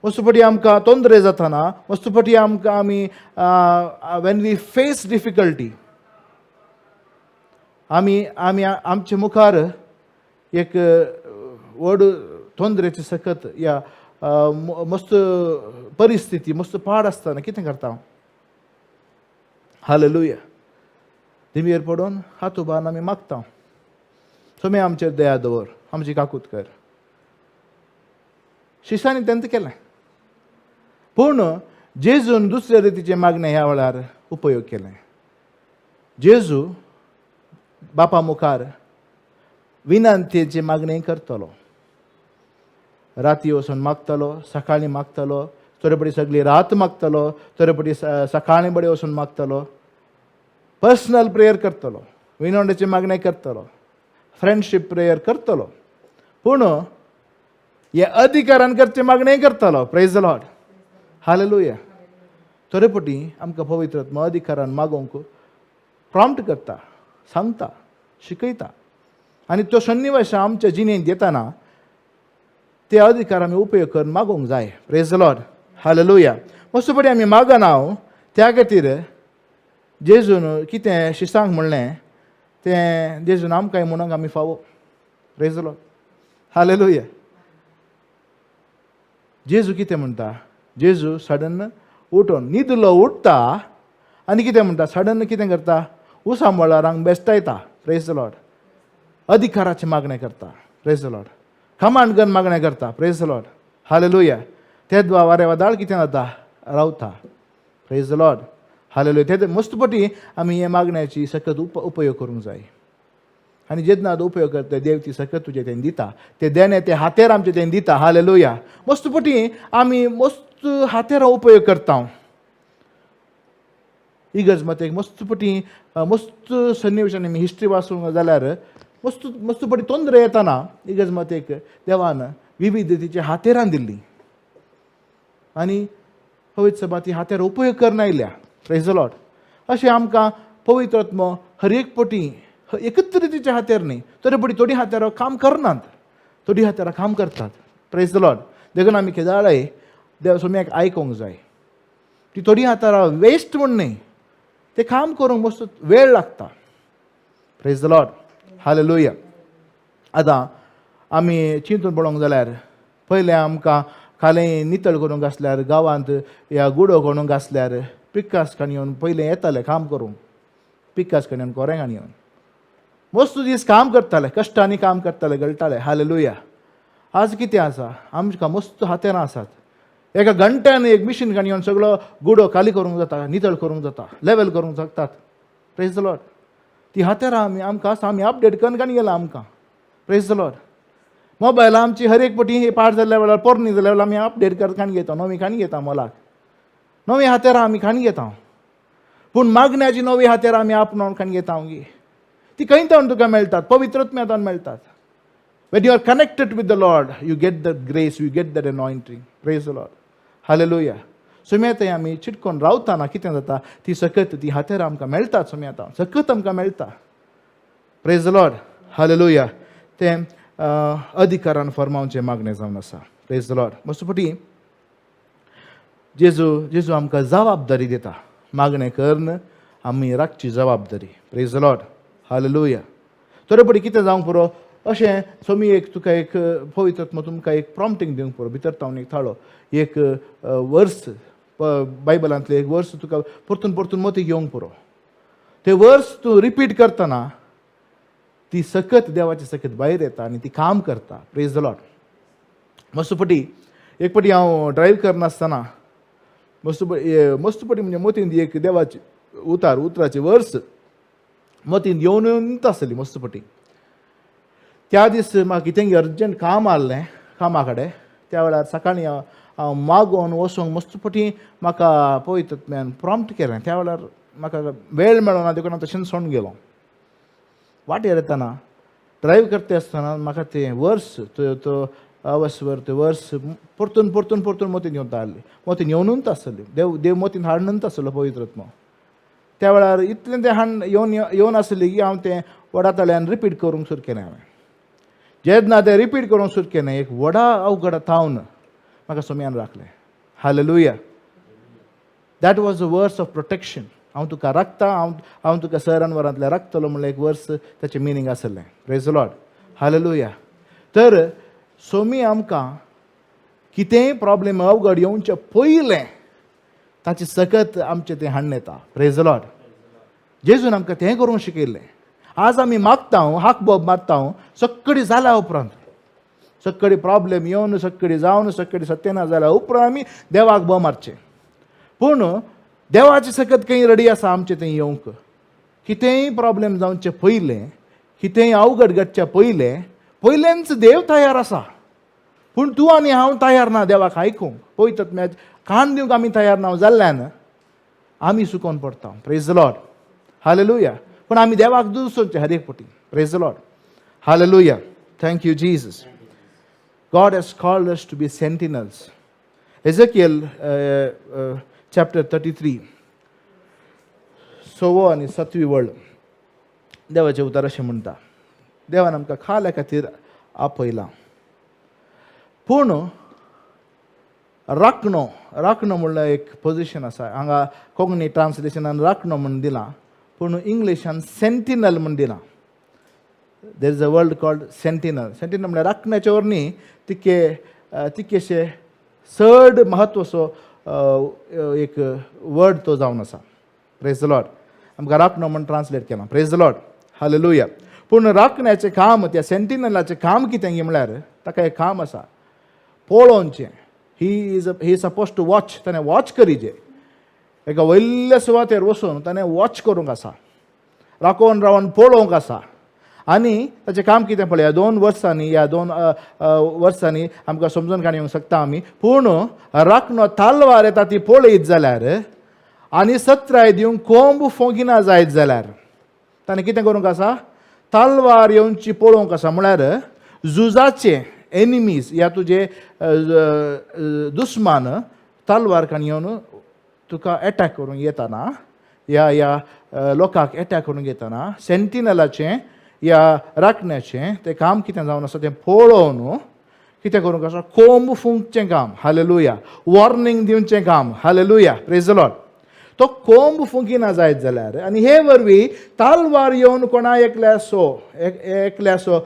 मस्त पटी आमकां तोंदरे जाताना, मस्त पटी आमकां आमी when we face difficulty, आमी आमचे मुखार एक व्हड तोंदरेची सकत या मस्त परिस्थिती, मस्त पाड आसतना कितें करता हांव? हालेलुया. दिमयेर पडून हात उबारून आमी मागता, तुमी आमचेर दया दवर, आमची काकूत कर. शिसांनी तेंच केलें, पूण जेजून दुसऱ्या रितीचें मागणें ह्या वेळार उपयोग केलें. जेजू बापा मुखार विनंतीची मागणी करतलो, राती वचून मागतलो, सकाळीं मागतलो, थोडे पटी सगळी रात मागतलो, थोडे पटी सकाळीं बडे वचून मागतलो, पर्सनल प्रेयर करतलो, विनवणेची मागणें करतलो, फ्रेंडशीप प्रेयर करतलो, पूण हे अधिकारान करचे मागणें करतलो. Praise the Lord, hallelujah. थोडे पटी आमकां पवित्र आत्मा अधिकारान मागोवंक प्रॉम्प्ट करता, सांगता, शिकयता आनी तो सन्निवेश आमच्या जिणेंत येताना ते अधिकार आमी उपयोग करून मागोवंक जाय. Praise the Lord, hallelujah. मस्त पटी आमी मागना हांव. त्या खातीर जेजून कितें शिसांक म्हणलें तें जेजून आमकांय म्हणूंक आमी फावो. Praise the Lord, hallelujah. जेजू कितें म्हणटा? जेजू सडन उठून न्हिदलो, उठता आनी कितें म्हणटा? सडन कितें करता? उसांबळारांक बेस्टायता. Praise the Lord. अधिकाराचें मागणें करता. Praise the Lord. Command करून मागणें करता. Praise the Lord, hallelujah. तेदवा वारें वादळ कितें जाता? रावता. Praise the Lord, hallelujah. ते मस्त पटी आमी हे मागण्याची सकत उपयोग करूंक जाय आनी जेन्ना उपयोग करता, देव ती सकत तुजे तें दिता, ते देणे, ते हातेर आमचे तें दिता. हालेलुया. मस्त पटी आमी मस्त हातेरा उपयोग करता. इगर्ज मात एक मस्त पटी मस्त सन्निवेशांनी आमी हिस्ट्री वाचूंक जाल्यार मस्त मस्त पटी तोंदरे येताना इगर्ज मात एक देवान विविध तिचे हातेरान दिल्ली आनी पवित्र सभा ती हातेर उपयोग करना आयल्या. Praise the Lord. अशें आमकां पवित्र आत्मो हर एक पटी एकच रितीचे हातेर न्ही, तरी पटी थोडी हातेरां काम करनात, थोडी हातेरां काम करतात. Praise the Lord. देखून आमी केदाळाय देव सोम्याक आयकोंक जाय. ती थोडी हातारां वेस्ट म्हण न्ही, ते काम करूंक मस्त वेळ लागता. Praise the Lord, hallelujah. आतां आमी चिंतून पळोवंक जाल्यार पयलें आमकां खालें नितळ करूंक आसल्यार, गांवांत या गुडो करूंक आसल्यार पिकास काणी येवन पयलें येताले काम करूंक. पिकास काणी येवन, कोरें काणी येवन मस्त दीस काम करताले, कश्टांनी काम करताले, गळटाले. हालेलुया. आज कितें आसा? आमकां मस्त हातेरां आसात. एका घंट्यान एक मिशीन काणी येवन सगळो गुडो खाली करूंक जाता, नितळ करूंक जाता, लेवल करूंक शकतात. Praise the Lord. ती हातेरां आमी आमकां आसा, आमी अपडेट करून काणी गेला आमकां. Praise the Lord. Mobile आमची हर एक पटी पाड जाल्ल्या वेळार, पोरणी जाल्या वेळार आमी अपडेट करत काणी घेता, नवी काणी घेता मोलाक. नवी हातेरां आमी काणी घेता, पूण मागण्याची नवी हातेरां आमी आपणावन काणी घेता गी? ती खंय तावन तुका मेळटात? पवित्रत्म्यातावन मेळटात. When you are connected with the Lord, you get that grace, you get that anointing. Praise the Lord. Hallelujah. सुम्या आमी चिटकोन रावताना कितें जाता? ती सकत, ती हातेरां आमकां मेळटात. सुम्या सकत आमकां मेळटा. Praise the Lord, hallelujah. तें अधिकारान फरमावचें मागणें जावन आसा. Praise the Lord. मस्त पटी जेजू आमकां जबाबदारी दिता, मागणें करून आमी राखची जबाबदारी. Praise the Lord, hallelujah. थोडे पटी कितें जावंक पुरो, अशें सोमी एक तुका एक पवित्र आत्मा तुमकां एक प्रॉम्प्टींग दिवंक पुरो. भितर तावन एक थाळो, एक वर्स, बायबलांतलें एक वर्स तुका परतून परतून मतीक येवंक पुरो. ते वर्स तूं रिपीट करतना ती सकत, देवाची सकत भायर येता आनी ती काम करता. Praise the Lord. मस्त पटी एक पटी हांव ड्रायव्ह करनासतना मस्त मस्त पटी म्हणजे मतींत एक देवाची उतार, उतराची वर्स मतींत येवन येवन आसली मस्त पटी. त्या दीस म्हाका कितें अर्जंट काम आहलें कामा कडेन. त्या वेळार सकाळीं हांव मागोवन वचोंक मस्त पटी म्हाका पवित्र प्रॉम्प्ट केलें. त्या वेळार म्हाका वेळ मेळना देखून हांव तशेंच सोडून गेलो. वाटेर येतना, ड्रायव्ह करता आसतना म्हाका तें वर्स तो तो अवस्वर्त वर्स परतून परतून परतून मतीन येवन आसली, मतीन येवनूच आसली. देव देव मतीन हाडनूच आसलो पवित्र आत्मो. त्या वेळार इतलें तें हाड येवन येवन आसली की हांव तें व्हडा ताळ्यान रिपीट करूंक सुरू केलें हांवें. जेन्ना तें रिपीट करूंक सुरू केलें, एक व्हडा अवघड थावन म्हाका सोम्यान राखलें. Hallelujah. That was a verse of protection. हांव तुका राखता, हांव तुका सरान वरांतल्यान राखतलो म्हणल्यार एक वर्स ताचें मिनींग आसलें. Praise Lord. Hallelujah. तर सोमी आमकां कितेंय प्रॉब्लेम अवघड येवचे पयलें ताची सकत आमचें तें हाडून येता. Praise Lord. जेजून आमकां तें करूंक शिकयल्लें. आज आमी मागता, हाक बोब मारता सक्कडी जाल्या उपरांत, सक्कडी प्रॉब्लेम येवन, सक्कडी जावन, सक्कडी सत्यना जाल्या उपरांत आमी देवाक बोब मारचें. पूण देवाची सकत खंय रेडी आसा आमचें थंय येवंक. कितेंय प्रॉब्लेम जावचे पयलें, कितेंय अवघड घडचे पयलें, पयलेंच देव तयार आसा. पूण तूं आनी हांव तयार ना देवाक आयकूंक. पवित्र आत्म्याक कान दिवंक आमी तयार ना जाल्ल्यान आमी सुकोवन पडटा. Praise Lord. Hallelujah. पूण आमी देवाक दुसोवचें हर एक पटी. Praise Lord. Hallelujah. Thank you Jesus. God has called us to be sentinels. Ezekiel chapter 33, सवो आनी सातवी वळ, देवाचें उतर अशें म्हणटा, देवान आमकां खाल्या खातीर आपयलां. पूण राखणो, राखणो म्हणल्यार एक पोजिशन आसा. हांगा कोंकणी ट्रान्सलेशनान राखणो म्हूण दिलां, पूण इंग्लिशान सेंटिनल म्हूण दिलां. There is a word called sentinel. Sentinel म्हणल्यार राखण्याचे वरनी तिके तिकेशे चड महत्व असो एक वर्ड तो जावन आसा. Praise the Lord. आमकां राखणो म्हूण ट्रान्सलेट केला. Praise the Lord. Hallelujah. पूण राखण्याचें काम, त्या सेंटिनलाचें काम कितें म्हळ्यार ताका एक काम आसा पळोवचें. He suppose to watch. ताणें वॉच करीजे. एका वयल्या सुवातेर वचून ताणें वॉच करूंक आसा, राखून रावन पळोवंक आसा. आनी ताचें काम कितें पळया, 2 वर्सांनी, ह्या 2 वर्सांनी आमकां समजून काणी येवंक शकता आमी. पूण राखणो तालवार येता ती पळयत जाल्यार आनी सत्राय दिवंक कोंब फोगिना जायत जाल्यार ताणें कितें करूंक आसा? तालवार येवची पळोवंक आसा. म्हळ्यार झुजाचे एनिमीज या तुजे दुस्मान तालवार काणी येवन तुका एटॅक करूंक येताना या ह्या लोकांक एटॅक करूंक येताना, सेंटिनलाचें या राखण्याचें तें काम कितें जावन आसा, तें पळोवन कितें करूंक आसा? कोंब फुंकचें काम. हालेलुया. वॉर्निंग दिवचें काम. हालेलुया. Praise Lord. तो कोंब फुंकिना जायत जाल्यार आनी हे वरवीं तालवार येवन कोणा एकल्यासो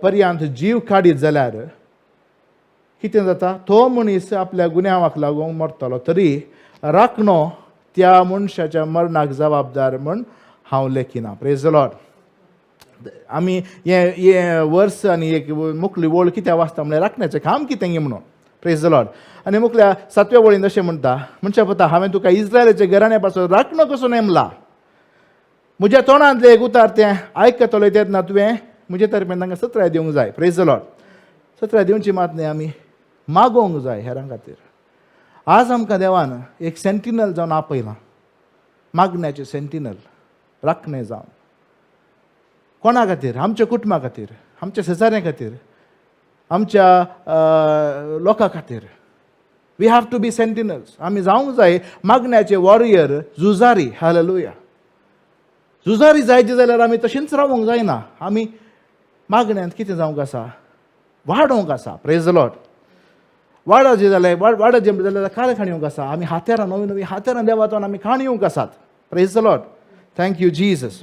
पर्यंत जीव काडीत जाल्यार कितें जाता? तो मनीस आपल्या गुन्यांवाक लागून मरतलो, तरी राखणो त्या मनशाच्या मरणाक जबाबदार म्हूण हांव लेखिना. Praise Lord. आमी हें हें वर्स आनी एक मुखली वळ कित्याक वाचता म्हणल्यार राखण्याचें काम कितें म्हणून. Praise the Lord. आनी मुखल्या सातव्या वळीन अशें म्हणटा, मनशा पुता, हांवें तुका इस्रायलाच्या घराण्या पासून राखणो कसो नेमला. म्हज्या तोंडांतलें एक उतार तें आयकतलो तेन्ना तुवें म्हजे तर्फेन तांकां सत्राय दिवंक जाय. Praise the Lord. सत्राय दिवची मात न्हय, आमी मागोवंक जाय हेरां खातीर. आज आमकां देवान एक सेंटिनल जावन आपयलां, मागण्याचें सेंटिनल, राखणें जावन. कोणा खातीर? आमच्या कुटुंबा खातीर, आमच्या शेजाऱ्यां खातीर, आमच्या लोकां खातीर. We have to be sentinels. आमी जावंक जाय मागण्याचे वॉरियर, झुजारी. हालेलुया. झुजारी जायचे जाल्यार आमी तशेंच रावूंक जायना. आमी मागण्यांत कितें जावंक आसा? वाडोवंक आसा. Praise Lord. वाडाचें जाल्यार, वाडाचें जाल्यार काल खाण येवंक आसा. आमी हात्यारां, नवी नवी हात्यारां देवातून आमी खाण येवंक आसात. Praise the Lord. Thank you Jesus.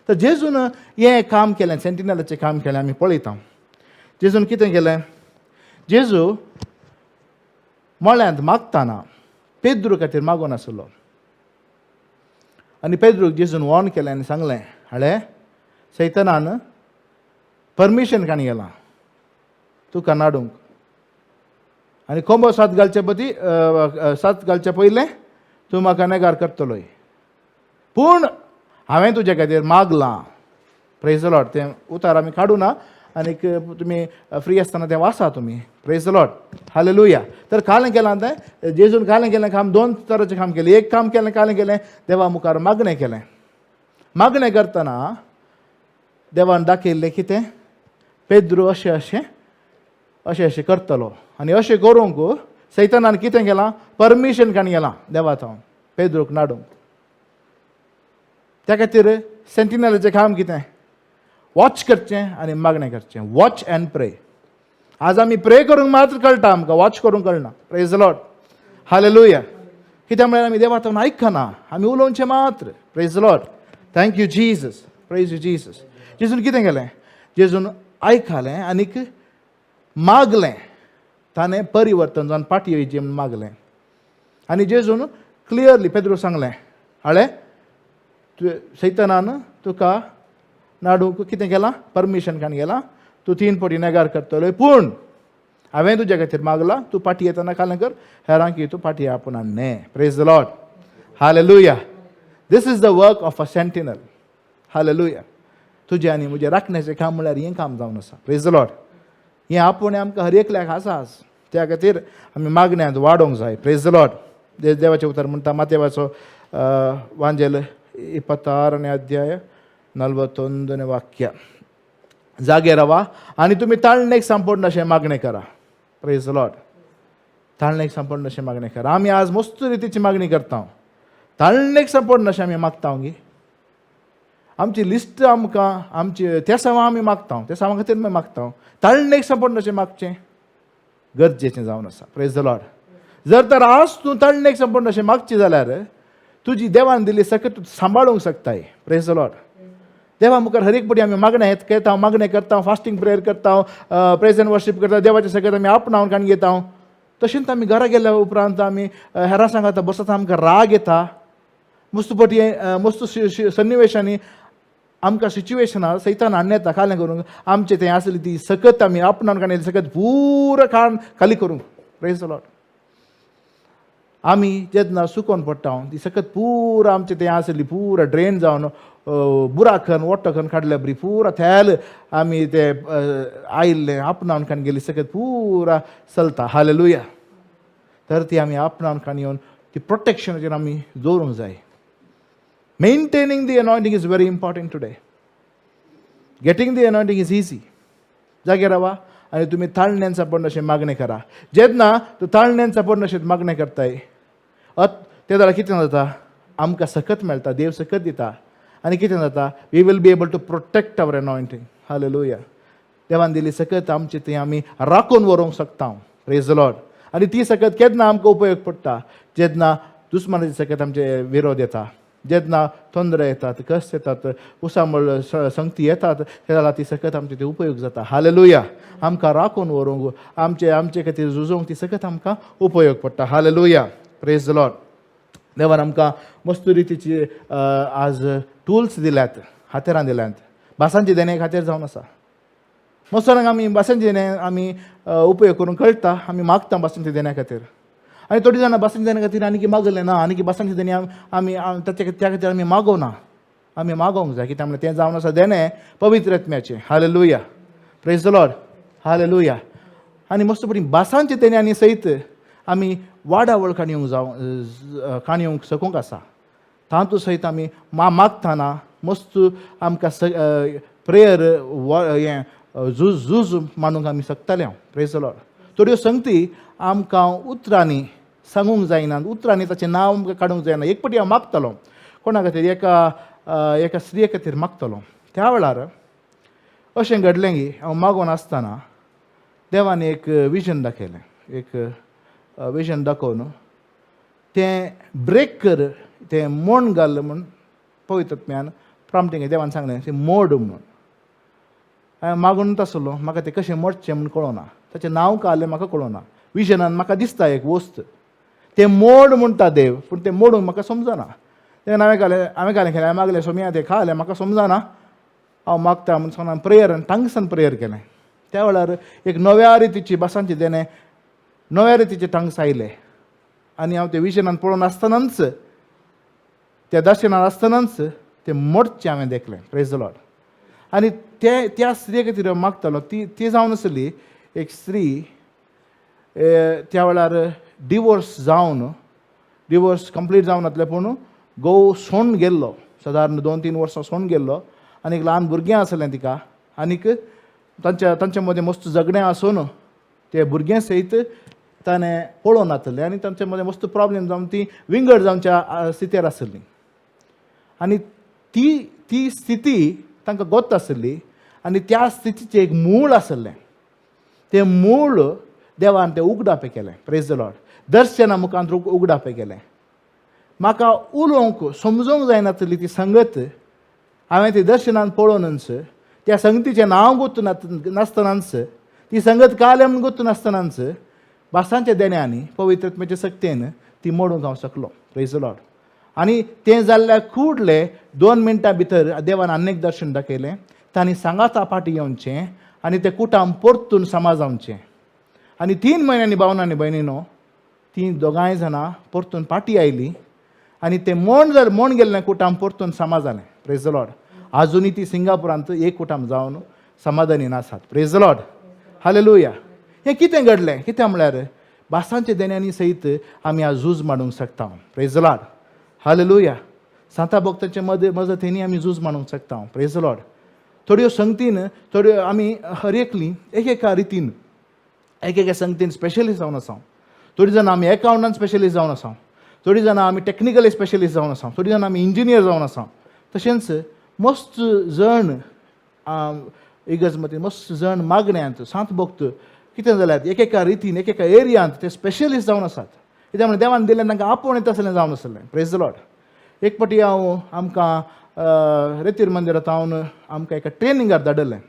तर जेजून हें काम केलें, सेंटिनलाचें काम केलें. आमी पळयता जेजून कितें केलें. जेजू मळ्यांत मागताना पेद्रू खातीर मागून आसलो आनी पेद्रूक जेजून वॉर्न केलें आनी सांगलें, हाळे, सैतनान परमिशन काणी गेलां तुका नाडूंक आनी कोंबो सात घालचे पती सात घालचे पयलें तूं म्हाका नेगार करतलोय, पूण हांवें तुजे खातीर मागलां. Praise Lord. तें उतार आमी काडूं ना आनीक तुमी फ्री आसतना तें वाचा तुमी. Praise Lord. Hallelujah. तर कालें केलां तें जेजून, कालें केलें काम, दोन तरांचें काम केलें. एक काम केलें, कालें केलें, देवा मुखार मागणें केलें. मागणें करतना देवान दाखयल्लें कितें? पेद्रू अशें अशें अशें अशें करतलो आनी अशें करूंक सैतानान कितें केलां? परमिशन काण गेलां देवा थावन पेद्रूक नाडूंक. त्या खातीर सेंटिनलाचें काम कितें? वॉच करचें आनी मागणें करचें. Watch and pray. आज आमी प्रे करूंक मात्र कळटा आमकां, वॉच करूंक कळना. Praise Lord, hallelujah. कित्याक म्हळ्यार आमी देवा थावन आयकना, आमी उलोवचें मात्र. Praise Lord, thank you Jesus, praise you Jesus. जेजून कितें केलें? जेजून आयकलें आनीक मागलें. ताणें परिवर्तन जावन फाटी येवचें म्हूण मागलें. आनी जेजून क्लियरली पेद्रू सांगलें, हाळे तुवें सैतानान तुका नाडूंक कितें केलां? परमिशन काण गेलां. तूं तीन पटी नेगार करतलो, पूण हांवें तुज्या खातीर मागलां, तूं फाटी येतना कालें कर, हेरांकी तूं फाटी आपोवन हाडणे. Praise the Lord, hallelujah. This is the work of a sentinel. Hallelujah. तुजें आनी म्हजें राखण्याचें काम म्हळ्यार हें काम जावन आसा. प्रेज the Lord. हें आपोवणें आमकां हर एकल्याक आसा आज. त्या खातीर आमी मागण्यांत वाडोवंक जाय. Praise the Lord. देवाचें उतर म्हणटा, मातेवाचो वांजेल 26ನೇ अध्याय 41ನೇ वाक्य, जागे रावा आनी तुमी ताळणेक सांपडना अशें मागणें करा. Praise the Lord. ताळणेक सांपडना अशें मागणें करा. आमी आज मस्त रितीची मागणी करता, ताळणेक सांपडना अशें आमी मागता गी. आमची लिस्ट आमकां आमची तेसांवां आमी मागता, तेसांवां खातीर आमी मागता. ताळणेक सांपडना अशें मागचें गरजेचें जावन आसा. Praise the Lord. जर तर आज तूं ताळणेक सांपडना अशें मागचें जाल्यार तुजी देवान दिल्ली सकत तूं सांबाळूंक शकताय. Praise the Lord. देवा मुखार हर एक पटी आमी मागणें येत करता, मागणें करता, फास्टींग प्रेयर करता, प्रेज एंड वर्शीप करता, देवाचें सकत आमी आपणावन काण घेता. तशेंच आमी घरा गेल्या उपरांत आमी हेरां सांगाता बसता, आमकां राग येता. मस्त पटी मस्त सन्निवेशांनी आमकां सिच्युएशनां सैतान हाडून येता, कालें करूंक आमचें तें आसली ती सकत आमी आपणावन काण सकत पुरो काण खाली करूंक. Praise the Lord. आमी जेन्ना सुकोन पडटा ती सकत पुरा आमचें तें आसली पुरा ड्रेन जावन बुराखन वोटखन काडल्या बरी पुरा थेल आमी ते आयिल्लें आपणावन काण गेली सकत पुरा चलता. हालेलुया. तर ती आमी आपणावन काण येवन ती प्रोटेक्शनाचेर आमी दवरूंक जाय. Maintaining the anointing is very important today. Getting the anointing is easy. जागे रावा आनी तुमी ताळण्यान सापडून अशें मागणें करा. जेन्ना तूं ताळण्यान सापडून अशें मागणें करताय अत ते जाल्यार कितें जाता? आमकां सकत मेळटा, देव सकत दिता. आनी कितें जाता? We will be able to protect our anointing. Hallelujah. देवान दिली सकत आमची ती आमी राखून व्हरूंक शकता. Praise the Lord. आनी ती सकत केन्ना आमकां उपयोग पडटा? जेन्ना दुस्मानाची सकत आमचे विरोध येता, जेन्ना तोंदरे येतात, कश्ट येतात, उसामळ संगती येतात, ते जाल्यार ती सकत आमचे ते उपयोग जाता. हालेलुया. आमकां राखून व्हरूंक, आमचे आमचे खातीर झुजोवंक ती सकत आमकां उपयोग पडटा. Hallelujah. Praise the Lord. देवान आमकां मस्त रितीची आज टुल्स दिल्यात, हातेरां दिल्यात. भासांची देणे खातीर जावन आसा. मस्त जाणांक आमी भासांचे देणे आमी उपयोग करूंक कळटा. आमी मागता भासांच्या देण्या खातीर आनी थोडीं जाणां भासांच्या देण्या खातीर आनी मागलें ना, आनी भासांचे देणे आमी ताचे त्या खातीर आमी मागोना. आमी मागोवंक जाय, कित्याक म्हणल्यार तें जावन आसा देणें पवित्र आत्म्याचें. Hallelujah. Praise the Lord. Hallelujah. आनी मस्त पटी भासांचे देण्यांनी सयत आमी वाडावळ काणयोंक जावं काणयोंक शकूंक आसा. तातूंत सयत आमी मागतना मस्त आमकां प्रेयर हें झूज झूज मांडूंक आमी शकतले. Praise the Lord. थोड्यो संगती आमकां उतरांनी सांगूंक जायना, उतरांनी ताचें नांव आमकां काडूंक जायना. एक पटी हांव मागतालो कोणा खातीर, एका एका स्त्रिये खातीर मागतालो. त्या वेळार अशें घडलें की हांव मागून आसतना देवान एक विजन दाखयलें. एक विजन दाखोवन तें ब्रेक कर, तें मोड घाल म्हूण पवित्र आत्म्यान प्रॉम्प्टिंग देवान सांगलें, तें मोड म्हणून. हांवें मागूनच आसलो, म्हाका तें कशें मोडचें म्हूण कळना, ताचें नांव काडलें म्हाका कळना. विजनान म्हाका दिसता एक वस्त, तें मोड म्हणटा देव, पूण तें मोडूंक म्हाका समजना. तें हांवें घालें, हांवें घालें केलें, हांवें मागलें, सोमया तें खालें, म्हाका समजना, हांव मागता म्हूण सांगून प्रेयर आनी टंग्सान प्रेयर केलें. त्या वेळार एक नव्या रितीची भासांची देणें, नव्या रितीचे टंग्स आयले. आनी हांव ते विजनान पळोवन आसतनाच, त्या दर्शनान आसतनाच तें मोडचें हांवें देखलें. Praise the Lord. आनी ते त्या स्त्रिये खातीर हांव मागतालो, ती ती जावन आसली एक स्त्री, त्या वेळार डिवोर्स जावन, डिवोर्स कंप्लीट जावन नासलें, पूण घोव सोडून गेल्लो, सादारण 2-3 वर्सां सोडून गेल्लो. आनी एक ल्हान भुरगें आसलें तिका. आनीक तांच्या तांच्या मदें मस्त झगडें आसून ते भुरग्यां सयत ताणें पळोवन नातलें आनी तांचे मदें मस्त प्रॉब्लेम जावन ती विंगड जावच्या स्थितीर आसली आनी ती ती स्थिती तांकां गोत आसली आनी त्या स्थितीचें एक मूळ आसलें. तें मूळ देवान तें उगडापें केलें. प्रेज the Lord. दर्शना मुखांत उगडापें केलें. म्हाका उलोवंक समजूंक जायनातली ती संगत हांवें ती दर्शनान पळोवनच, त्या संगतीचें नांव गोत्तू नासतनाच, ती संगत कालें म्हूण गोत्तू नासतनाच, भासांच्या देण्यांनी पवित्रत्माच्या सक्तेन ती मोडूंक हांव शकलो. Praise the Lord. आनी तें जाल्ल्या कुडले 2 मिनटां भितर देवान आनीक दर्शन दाखयलें. तांणी सांगाता फाटीं येवचें आनी तें कुटाम परतून समा जावचें. आनी 3 म्हयन्यांनी भावना आनी भयणीनो तीं दोगांय जाणां परतून फाटीं आयलीं आनी तें मोण जालें, मोण गेल्लें कुटाम परतून समा जालें. Praise the Lord. आजुनूय ती सिंगापुरांत एक कुटाम जावन समाधानी आसात. Praise the Lord. Hallelujah. हें कितें घडलें? कितें म्हळ्यार भासांच्या देण्यांनी सयत आमी आज झूज मांडूंक शकता. Praise the Lord. Hallelujah. सांता भक्तांचे मदतींनी आमी झूज मांडूंक शकता. Praise the Lord. थोड्यो संगतीन थोड्यो आमी हर एकली एक एका रितीन एक एका संगतीन स्पेशलिस्ट जावन आसा. थोडीं जाणां आमी एकाउंटान स्पेशलिस्ट जावन आसा, थोडीं जाणां आमी टॅक्निकली स्पेशलिस्ट जावन आसा, थोडीं जाणां आमी इंजिनियर जावन आसा. तशेंच मस्त जण इगर्ज मदीं मस्त जण मागण्यांत सांत भक्त कितें जाल्यार एक एका रितीन एक एका एरियांत ते स्पेशलिस्ट जावन आसात. कित्याक म्हणल्यार देवान दिल्लें तांकां आपोवण येता आसलें जावन आसलें. Praise the Lord. एक फावटी हांव आमकां रेतीर मंदिरांत हांव आमकां एका ट्रेनिंगार धाडिल्लें.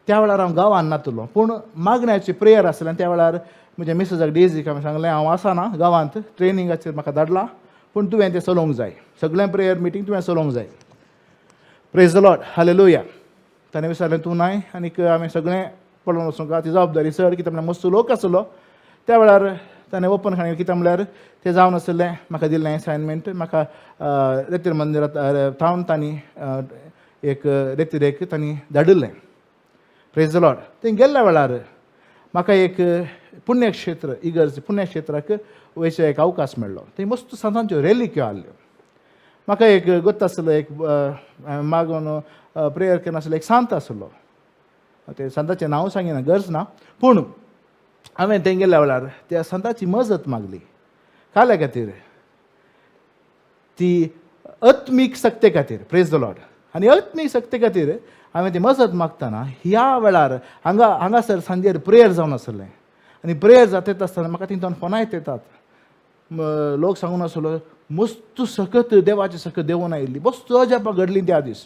त्या वेळार हांव गांवान नातलो, पूण मागण्याची प्रेयर आसलें. त्या वेळार म्हज्या मिसेसाक डेजीक हांवें सांगलें, हांव आसना गांवांत, ट्रेनिंगाचेर म्हाका धाडला, पूण तुवें तें चलोवंक जाय, सगळें प्रेयर मिटींग तुवें चलोवंक जाय. Praise the Lord. Hallelujah. ताणें विचारलें, तूं नाय आनीक हांवें सगळें पळोवन वचूंक ती जबाबदारी चड, कित्याक म्हणल्यार मस्त लोक आसलो. त्या वेळार ताणें ओपन खाणी, कित्याक म्हणल्यार तें जावन आसलें म्हाका दिल्लें असायनमेंट. म्हाका रेतीर मंदिरांत थावन तांणी एक रेतीरेक तांणी धाडिल्लें. Praise the Lord. थंय गेल्ल्या वेळार म्हाका एक पुण्यक्षेत्र इगर्ज पुण्यक्षेत्राक वयचो एक अवकाश मेळ्ळो. थंय मस्त सांतांच्यो रेलिक्यो आहल्यो. म्हाका एक गोत्त आसलो, एक मागून प्रेयर करनासलो एक सांत आसलो. ते सांताचें नांव सांगिना, गरज ना, पूण हांवें थंय गेल्ल्या वेळार त्या सांताची मजत मागली. काल्या खातीर, ती आत्मीक सक्ते खातीर. Praise the Lord. आनी आत्मीक सक्ते खातीर हांवें ती मजत मागतना ह्या वेळार हांगा हांगासर सांजेर प्रेयर जावन आसलें. आनी प्रेयर जाता आसतना म्हाका थिंगान फोनां येतात. लोक सांगून आसलो, मस्त सकत देवाची सकत देंवून आयिल्ली, मस्त अजापां घडलीं त्या दीस.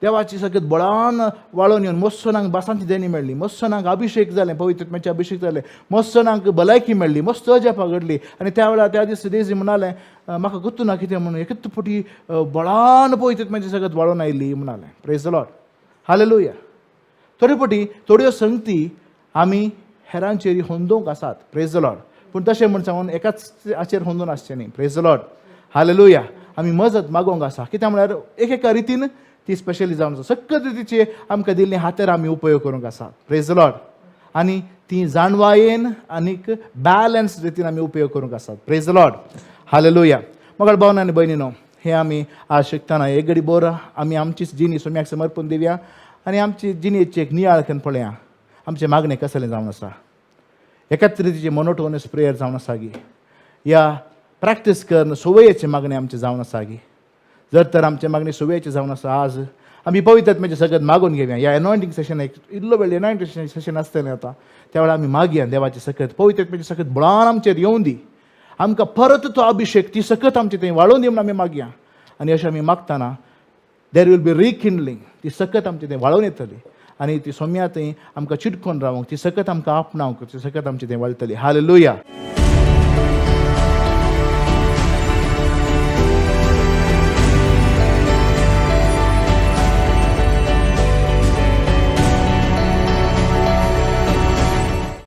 देवाची सकत बळान वाळोवन येवन मस्त जाणांक भासांची देणी मेळ्ळी, मस्त जाणांक अभिशेक जालें, पवित्रत्म्याचे अभिशेक जालें, मस्त जाणांक भलायकी मेळ्ळी, मस्त अजापां घडली. आनी त्या वेळार त्या दीस डेजी म्हणालें, म्हाका गोत्तू ना कितें म्हणून एकच फावटी बळान पवित्रत्म्याची सकत वाळोवन आयिल्ली म्हणालें. Praise the Lord. Hallelujah. थोडे फावटी थोड्यो संगती आमी हेरांचेर होंदोवंक आसात. Praise the Lord. पूण तशें म्हण सांगून एकाच हाचेर होंदून आसचें न्ही. Praise the Lord. Hallelujah. आमी मजत मागोवंक आसा, कित्याक म्हळ्यार एक एका रितीन ती स्पेशली जावन आसा. सक्कत रितीचे आमकां दिल्ली हातेर आमी उपयोग करूंक आसा. Praise the Lord. आनी ती जाणवायेन आनीक बॅलन्स रितीन आमी उपयोग करूंक आसात. Praise the Lord. Hallelujah. मगळ भावन आनी भयणीनो, हे आमी आज शिकतना एक घडी बोर आमी आमची जिणी सोम्याक समर्पण दिवया आनी आमची जिणेची एक नियाळ करून पळया, आमचें मागणें कसलें जावन आसा. एकाच रितीचें मोनोटोनस प्रेयर जावन आसा गी, या प्रॅक्टीस करून संवयेचें मागणें आमचें जावन आसा गी. जर तर आमचें मागणें संवयेचें जावन आसा, आज आमी पवित्र सगळ्यात मागून घेवया. ह्या एनॉयंटींग सेशन एक इल्लो वेळ एनॉयंटींग सेशन आसतलें आतां, त्या वेळार आमी मागया देवाची सकत पवित्र सकत बळान आमचेर येवन दी, आमकां परत तो अभिशेक ती सकत आमची थंय वाळोवन दी म्हूण आमी मागया. आनी अशें आमी मागतना there will be रिकिंडलिंग, ती सकत आमची थंय वाळोवन येतली आनी ती सोम्या थंय आमकां चिटकोन रावंक, ती सकत आमकां आपणावंक, ती सकत आमची थंय वाळटली. हालेलुया.